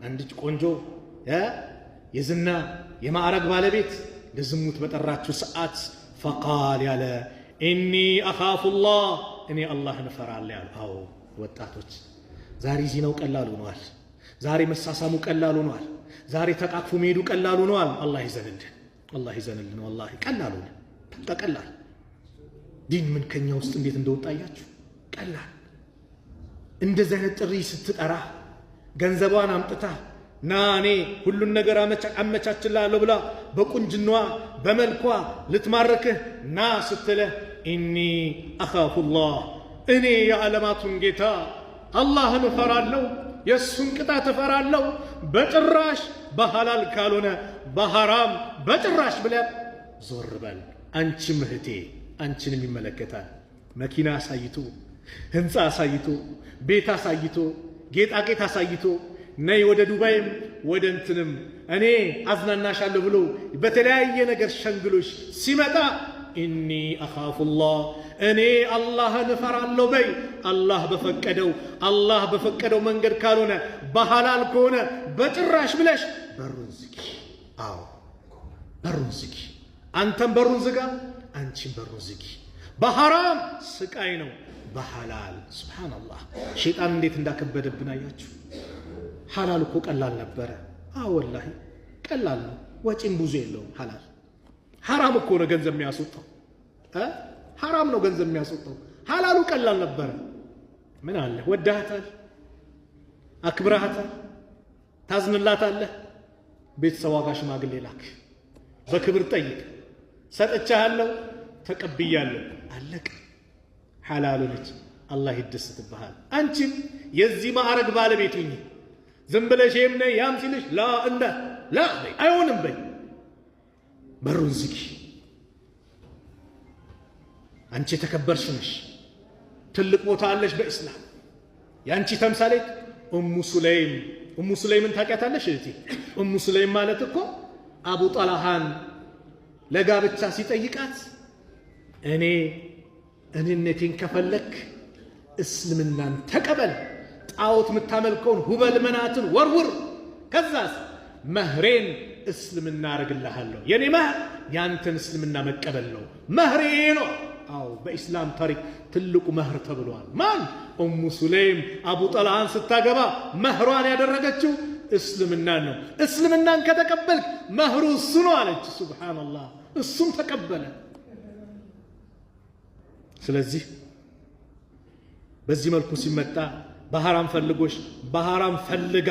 አንድ ቆንጆ የዝና የማዕረግ ባለቤት ለዝሙት በጠራችው ሰዓት فقال ያለ إني أخاف الله እኔ አላህን እፈራለሁ ያሉ። አዎ ወጣቶች፣ ዛሬ ዚናው ቀላል ሆኗል። ዛሬ መሳሳሙ ቀላል ሆኗል። ዛሬ ተቃቅፎ መሄዱ ቀላል ሆኗል። አላህ ይዘንልን፣ አላህ ይዘንልን። ወላሂ ቀላል ሆነ፣ በቃ ቀላል። ዲን ምን ከኛ ውስጥ እንዴት እንደወጣ አያችሁ? ቀላል። እንደዚህ አይነት ጥሪ ስትጠራ ገንዘቧን አምጥታ ና እኔ ሁሉን ነገር አመቻችልሃለሁ ብላ በቁንጅናዋ በመልኳ ልትማርክህ ና ስትልህ إني أخاف الله እኔ የዓለማቱን ጌታ አላህን እፈራለሁ፣ የእሱን ቅጣት እፈራለሁ። በጭራሽ በሐላል ካልሆነ በሐራም በጭራሽ ብለህ ዞር በል። አንቺም እህቴ አንቺንም ይመለከታል። መኪና አሳይቶ፣ ህንፃ አሳይቶ፣ ቤት አሳይቶ፣ ጌጣጌጥ አሳይቶ ነይ ወደ ዱባይም ወደ እንትንም እኔ አዝናናሻለሁ ብሎ በተለያየ ነገር ሸንግሎሽ ሲመጣ إني أخاف الله እኔ አላህን እፈራለሁ በይ። አላህ በፈቀደው አላህ በፈቀደው መንገድ ካልሆነ በሐላል ከሆነ በጭራሽ ብለሽ በሩን ዝጊ። አዎ በሩን ዝጊ። አንተም በሩን ዝጋ፣ አንቺም በሩን ዝጊ። በሐራም ስቃይ ነው፣ በሐላል ሱብሓነላህ። ሸይጣን እንዴት እንዳከበደብን አያችሁ። ሐላል እኮ ቀላል ነበረ። አዎ ወላሂ ቀላል ነው፣ ወጪም ብዙ የለውም ሐላል። ሐራም እኮ ነው ገንዘብ የሚያስወጣው፣ ሐራም ነው ገንዘብ የሚያስወጣው። ሐላሉ ቀላል ነበረ። ምን አለ ወዳሃታል፣ አክብረሃታል፣ ታዝንላታለህ። ቤተሰቧ ጋር ሽማግሌ ላክ፣ በክብር ጠይቅ። ሰጥቻለሁ፣ ተቀብያለሁ፣ አለቀ። ሐላሉ ነች። አላህ ይደሰትብሃል። አንቺም የዚህ ማዕረግ ባለቤት ሁኚ። ዝም ብለሽ ይሄም ነይ ያም ሲልሽ لا እንደ لا በይ፣ አይሆንም በይ፣ በሩን ዝጊ። አንቺ የተከበርሽ ነሽ፣ ትልቅ ቦታ አለሽ በኢስላም። የአንቺ ተምሳሌት ኡሙ ሱለይም። ኡሙ ሱለይምን ታውቂያታለሽ እህቴ? ኡሙ ሱለይም ማለት እኮ አቡ ጠላሃን ለጋብቻ ሲጠይቃት እኔ እኔነቴን ከፈለክ እስልምናን ተቀበል፣ ጣዖት የምታመልከውን ሁበል መናትን ወርውር፣ ከዛስ መህሬን እስልምና አረግልሃለሁ። የኔ መህር ያንተን እስልምና መቀበል ነው፣ መህሬ ነው። አዎ በኢስላም ታሪክ ትልቁ መህር ተብሏል። ማን? ኡሙ ሱለይም አቡ ጠልሃን ስታገባ መህሯን ያደረገችው እስልምናን ነው። እስልምናን ከተቀበልክ መህሩ እሱ ነው አለች። ሱብሓነላህ፣ እሱም ተቀበለ። ስለዚህ በዚህ መልኩ ሲመጣ በሐራም ፈልጎሽ በሐራም ፈልጋ